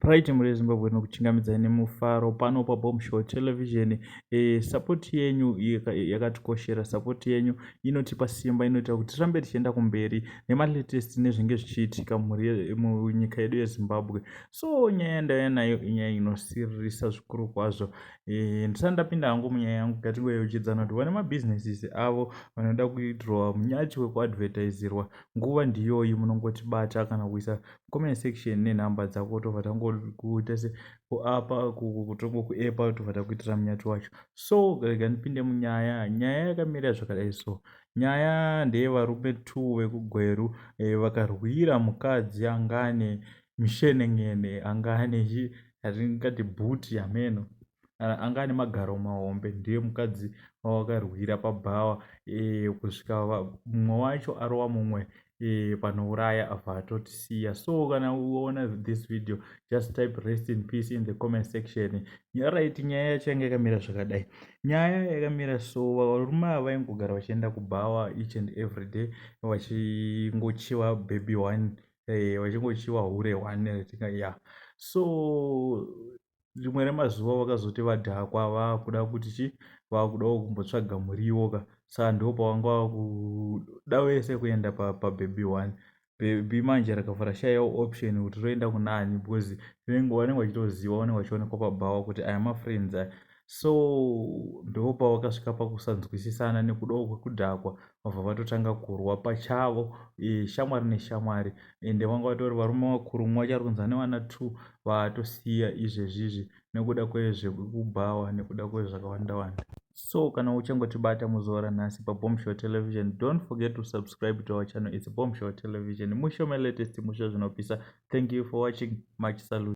Right, mhuri yeZimbabwe, nokuchingamidzai nemufaro pano paBombshow Television. Support yenyu yakatikoshera, support yenyu inotipa simba, inoita kuti tirambe tichienda kumberi nemalatest nezvinge zvichiitika munyika yedu yeZimbabwe. So nyaya yandauya nayo inyaya inosiririsa zvikuru kwazvo. Ndisati ndapinda hangu munyaya yangu, ngatingoyeuchidzana kuti vane mabusinesses avo vanoda kuidrowa munyati wekuadvertisirwa, nguva ndiyoyi. Munongotibata kana kuisa comment section nenhamba dzako, tobva tangokuita sekuapa kutongokuepa, tobva takuitira munyati wacho. So rega ndipinde munyaya. Nyaya yakamira zvakadai. So nyaya ndeyevarume 2 vekuGweru, vakarwira mukadzi anga ane mishenengene, anga ane hatingati bhuti, hameno, anga ane magaro mahombe. Ndiye mukadzi wavakarwira pabhawa, kusvika mumwe wacho arova mumwe panouraya, abva atotisiya. So kana uona this video, just type "Rest in peace" in the comment section. Right, nyaya yacho yanga yakamira zvakadai. Nyaya yakamira so: varume ava vaingogara vachienda kubhawa each and every day, vachingochiva baby one, vachingochiva hure one ya. So rimwe remazuva vakazoti vadhakwa, vakuda kuti chi vakudawo kumbotsvaga muriwo ka. Saka ndo pavanga vakuda vese kuenda pababy one. Baby manje rakabva rashayawo option kuti roenda kunani, because vanenge vachitoziva, vanenge vachionekwa pabhawa kuti aya mafriends aya. So ndo pavakasvika pakusanzwisisana nekudawo kwekudhakwa, vabva vatotanga kurwa pachavo, shamwari neshamwari. Ende vanga vatori varume vakuru, mumwe wacho ari kunzi ane vana 2 vaatosiya izvezvizvi nekuda kwezvekubhawa, nekuda kwezvakawanda wanda. So kana uchangotibata muzuva ranhasi paBombshow Television, don't forget to subscribe to our channel. It's Bombshow Television, musho malatest, musho zvinopisa. Thank you for watching. Much salute.